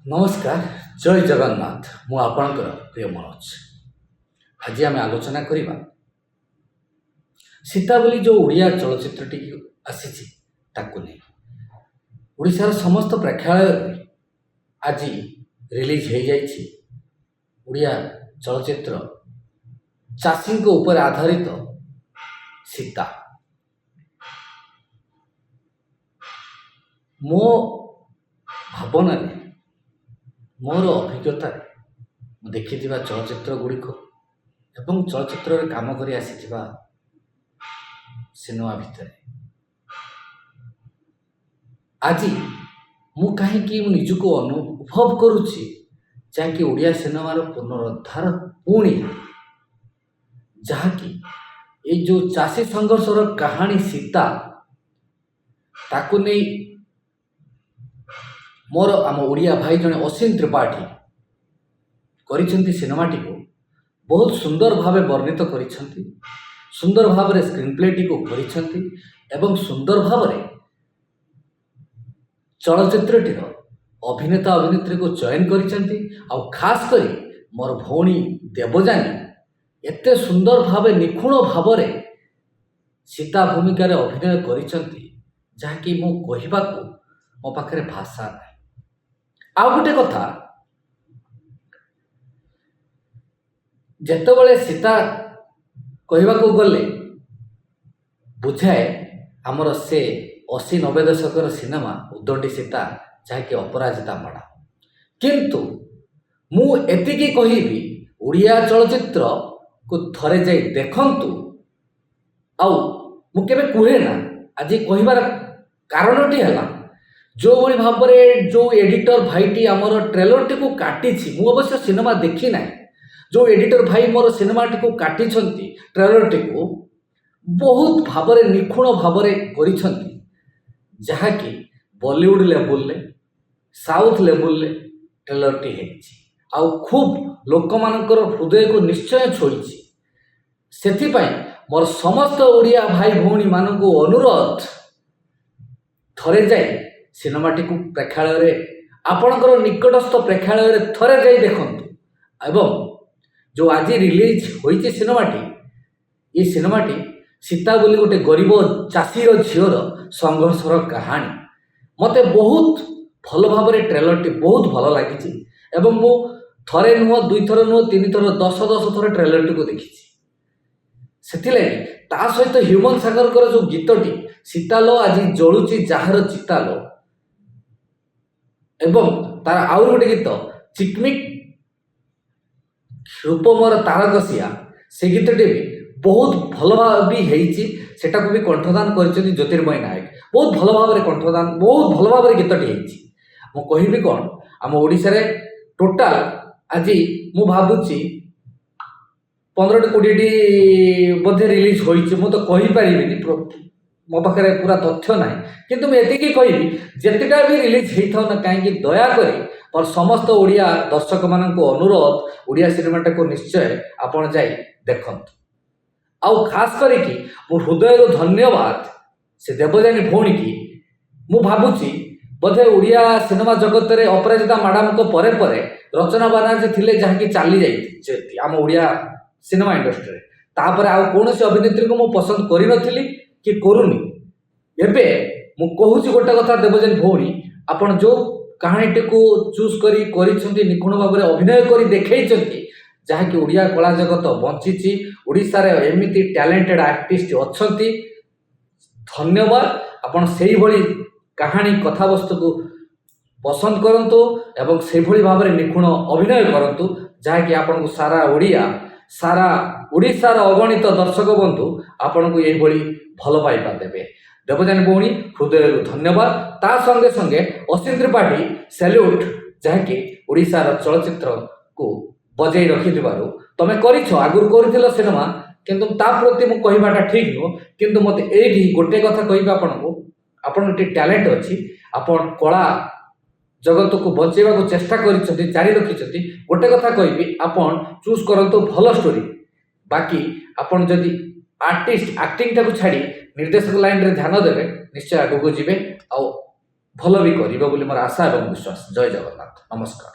ନମସ୍କାର, ଜୟ ଜଗନ୍ନାଥ। ମୁଁ ଆପଣଙ୍କର ପ୍ରିୟ ମନୋଜ। ଆଜି ଆମେ ଆଲୋଚନା କରିବା ସୀତା ବୋଲି ଯେଉଁ ଓଡ଼ିଆ ଚଳଚ୍ଚିତ୍ରଟି ଆସିଛି, ତାକୁ ନେଇ। ଓଡ଼ିଶାର ସମସ୍ତ ପ୍ରେକ୍ଷାଳୟରେ ଆଜି ରିଲିଜ୍ ହେଇଯାଇଛି ଓଡ଼ିଆ ଚଳଚ୍ଚିତ୍ର, ଚାଷୀଙ୍କ ଉପରେ ଆଧାରିତ ସୀତା। ମୋ ଭାବନାରେ, ମୋର ଅଭିଜ୍ଞତାରେ, ମୁଁ ଦେଖିଥିବା ଚଳଚ୍ଚିତ୍ର ଗୁଡ଼ିକ ଏବଂ ଚଳଚ୍ଚିତ୍ରରେ କାମ କରି ଆସିଥିବା ସିନେମା ଭିତରେ ଆଜି ମୁଁ କାହିଁକି ମୁଁ ନିଜକୁ ଅନୁଭବ କରୁଛି, ଯାହାକି ଓଡ଼ିଆ ସିନେମାର ପୁନରୁଦ୍ଧାର ପୁଣି, ଯାହାକି ଏଇ ଯେଉଁ ଚାଷୀ ସଂଘର୍ଷର କାହାଣୀ ସୀତା, ତାକୁ ନେଇ ମୋର ଆମ ଓଡ଼ିଆ ଭାଇ ଜଣେ ଅସୀମ ତ୍ରିପାଠୀ କରିଛନ୍ତି। ସିନେମାଟିକୁ ବହୁତ ସୁନ୍ଦର ଭାବେ ବର୍ଣ୍ଣିତ କରିଛନ୍ତି, ସୁନ୍ଦର ଭାବରେ ସ୍କ୍ରିନ୍ ପ୍ଲେଟିକୁ କରିଛନ୍ତି ଏବଂ ସୁନ୍ଦର ଭାବରେ ଚଳଚ୍ଚିତ୍ରଟିର ଅଭିନେତା ଅଭିନେତ୍ରୀକୁ ଚୟନ କରିଛନ୍ତି। ଆଉ ଖାସ କରି ମୋର ଭଉଣୀ ଦେବଯାନୀ ଏତେ ସୁନ୍ଦର ଭାବେ, ନିଖୁଣ ଭାବରେ ସୀତା ଭୂମିକାରେ ଅଭିନୟ କରିଛନ୍ତି, ଯାହାକି ମୁଁ କହିବାକୁ ମୋ ପାଖରେ ଭାଷା ନାହିଁ। ଆଉ ଗୋଟେ କଥା, ଯେତେବେଳେ ସୀତା କହିବାକୁ ଗଲେ ବୁଝାଏ ଆମର ସେ 80-90 ଦଶକର ସିନେମା ଉଦଣ୍ଡି ସୀତା, ଯାହାକି ଅପରାଜିତା ମ୍ୟାଡ଼ାମ। କିନ୍ତୁ ମୁଁ ଏତିକି କହିବି, ଓଡ଼ିଆ ଚଳଚ୍ଚିତ୍ରକୁ ଥରେ ଯାଇ ଦେଖନ୍ତୁ। ଆଉ ମୁଁ କେବେ କୁହେ ନା, ଆଜି କହିବାର କାରଣଟି ହେଲା, ଯେଉଁଭଳି ଭାବରେ ଯେଉଁ ଏଡ଼ିଟର ଭାଇଟି ଆମର ଟ୍ରେଲରଟିକୁ କାଟିଛି, ମୁଁ ଅବଶ୍ୟ ସିନେମା ଦେଖି ନାହିଁ, ଯେଉଁ ଏଡ଼ିଟର ଭାଇ ମୋର ସିନେମାଟିକୁ କାଟିଛନ୍ତି, ଟ୍ରେଲରଟିକୁ ବହୁତ ଭାବରେ ନିଖୁଣ ଭାବରେ କରିଛନ୍ତି, ଯାହାକି ବଲିଉଡ଼ ଲେବୁଲରେ, ସାଉଥ ଲେବୁଲରେ ଟ୍ରେଲରଟି ହେଇଛି ଆଉ ଖୁବ୍ ଲୋକମାନଙ୍କର ହୃଦୟକୁ ନିଶ୍ଚୟ ଛୁଇଁଛି। ସେଥିପାଇଁ ମୋର ସମସ୍ତ ଓଡ଼ିଆ ଭାଇ ଭଉଣୀମାନଙ୍କୁ ଅନୁରୋଧ, ଥରେ ଯାଇ ସିନେମାଟିକୁ ପ୍ରେକ୍ଷାଳୟରେ, ଆପଣଙ୍କର ନିକଟସ୍ଥ ପ୍ରେକ୍ଷାଳୟରେ ଥରେ ଯାଇ ଦେଖନ୍ତୁ। ଏବଂ ଯେଉଁ ଆଜି ରିଲିଜ୍ ହୋଇଛି ସିନେମାଟି, ଏ ସିନେମାଟି ସୀତା ବୋଲି ଗୋଟେ ଗରିବ ଚାଷୀର ଝିଅର ସଂଘର୍ଷର କାହାଣୀ। ମୋତେ ବହୁତ ଭଲ ଭାବରେ ଟ୍ରେଲରଟି ବହୁତ ଭଲ ଲାଗିଛି ଏବଂ ମୁଁ ଥରେ ନୁହଁ, ଦୁଇଥର ନୁହଁ, ତିନିଥର, ଦଶ ଦଶ ଥର ଟ୍ରେଲରଟିକୁ ଦେଖିଛି। ସେଥିଲାଗି ତା ସହିତ ହ୍ୟୁମାନ ସାଗରଙ୍କର ଯେଉଁ ଗୀତଟି, "ସୀତାଲୋ ଆଜି ଜଳୁଛି ଯାହାର ଚିତାଲୋ", ଏବଂ ତାର ଆହୁରି ଗୋଟେ ଗୀତ, "ଚିକମିକ ରୂପ ମୋର ତାରକସିଆ", ସେ ଗୀତଟି ବି ବହୁତ ଭଲ ଭାବେ ବି ହେଇଛି। ସେଟାକୁ ବି କଣ୍ଠଦାନ କରିଛନ୍ତି ଜ୍ୟୋତିର୍ମୟ ନାୟକ। ବହୁତ ଭଲ ଭାବରେ କଣ୍ଠଦାନ, ବହୁତ ଭଲ ଭାବରେ ଗୀତଟି ହେଇଛି। ମୁଁ କହିବି କ'ଣ, ଆମ ଓଡ଼ିଶାରେ ଟୋଟାଲ ଆଜି ମୁଁ ଭାବୁଛି 15ଟି 20ଟି ବୋଧେ ରିଲିଜ୍ ହୋଇଛି। ମୁଁ ତ କହିପାରିବିନି, ମୋ ପାଖରେ ପୁରା ତଥ୍ୟ ନାହିଁ। କିନ୍ତୁ ମୁଁ ଏତିକି କହିବି, ଯେତେଟା ବି ରିଲିଜ୍ ହେଇଥାଉ ନା କାହିଁକି, ଦୟାକରି ମୋର ସମସ୍ତ ଓଡ଼ିଆ ଦର୍ଶକମାନଙ୍କୁ ଅନୁରୋଧ, ଓଡ଼ିଆ ସିନେମାଟାକୁ ନିଶ୍ଚୟ ଆପଣ ଯାଇ ଦେଖନ୍ତୁ। ଆଉ ଖାସ କରିକି ମୋ ହୃଦୟରୁ ଧନ୍ୟବାଦ ସେ ଦେବଯାନୀ ଭଉଣୀକି। ମୁଁ ଭାବୁଛି ବୋଧେ ଓଡ଼ିଆ ସିନେମା ଜଗତରେ ଅପରାଜିତା ମ୍ୟାଡ଼ାମଙ୍କ ପରେ ପରେ ରଚନା ବାନାର୍ଜୀ ଥିଲେ, ଯାହାକି ଚାଲି ଯାଇଛନ୍ତି ଆମ ଓଡ଼ିଆ ସିନେମା ଇଣ୍ଡଷ୍ଟ୍ରିରେ। ତାପରେ ଆଉ କୌଣସି ଅଭିନେତ୍ରୀଙ୍କୁ ମୁଁ ପସନ୍ଦ କରିନଥିଲି କି କରୁନି। ଏବେ ମୁଁ କହୁଛି ଗୋଟେ କଥା, ଦେବଯାନୀ ଭଉଣୀ, ଆପଣ ଯେଉଁ କାହାଣୀଟିକୁ ଚୁଜ୍ କରି କରିଛନ୍ତି, ନିଖୁଣ ଭାବରେ ଅଭିନୟ କରି ଦେଖେଇଛନ୍ତି, ଯାହାକି ଓଡ଼ିଆ କଳା ଜଗତ ବଞ୍ଚିଛି, ଓଡ଼ିଶାରେ ଏମିତି ଟ୍ୟାଲେଣ୍ଟେଡ୍ ଆର୍ଟିଷ୍ଟ ଅଛନ୍ତି। ଧନ୍ୟବାଦ। ଆପଣ ସେଇଭଳି କାହାଣୀ କଥାବସ୍ତୁକୁ ପସନ୍ଦ କରନ୍ତୁ ଏବଂ ସେଇଭଳି ଭାବରେ ନିଖୁଣ ଅଭିନୟ କରନ୍ତୁ, ଯାହାକି ଆପଣଙ୍କୁ ସାରା ଓଡ଼ିଆ, ସାରା ଓଡ଼ିଶାର ଅଗଣିତ ଦର୍ଶକ ବନ୍ଧୁ ଆପଣଙ୍କୁ ଏଇଭଳି ଭଲ ପାଇବା ଦେବେ। ଦେବଯାନୀ ଭଉଣୀ, ହୃଦୟରୁ ଧନ୍ୟବାଦ। ତା ସଙ୍ଗେ ସଙ୍ଗେ ଅସୀମ ତ୍ରିପାଠୀ ସ୍ୟାଲ୍ୟୁଟ୍, ଯାହାକି ଓଡ଼ିଶାର ଚଳଚ୍ଚିତ୍ରକୁ ବଜେଇ ରଖିଥିବାରୁ ତମେ କରିଛ। ଆଗରୁ କରିଥିଲ ସିନେମା, କିନ୍ତୁ ତା ପ୍ରତି ମୁଁ କହିବାଟା ଠିକ୍ ନୁହଁ। କିନ୍ତୁ ମୋତେ ଏଇଠି ଗୋଟେ କଥା କହିବି ଆପଣଙ୍କୁ, ଆପଣଙ୍କ ଟିକେ ଟ୍ୟାଲେଣ୍ଟ ଅଛି, ଆପଣ କଳା ଜଗତକୁ ବଞ୍ଚେଇବାକୁ ଚେଷ୍ଟା କରିଛନ୍ତି, ଜାରି ରଖିଛନ୍ତି। ଗୋଟେ କଥା କହିବି, ଆପଣ ଚୁଜ୍ କରନ୍ତୁ ଭଲ ଷ୍ଟୋରି। ବାକି ଆପଣ ଯଦି ଆର୍ଟିଷ୍ଟ ଆକ୍ଟିଂଟାକୁ ଛାଡ଼ି ନିର୍ଦ୍ଦେଶକ ଲାଇନରେ ଧ୍ୟାନ ଦେବେ, ନିଶ୍ଚୟ ଆଗକୁ ଯିବେ। ଆଉ ଭଲ ବି କରିବ ବୋଲି ମୋର ଆଶା ଏବଂ ବିଶ୍ୱାସ। ଜୟ ଜଗନ୍ନାଥ, ନମସ୍କାର।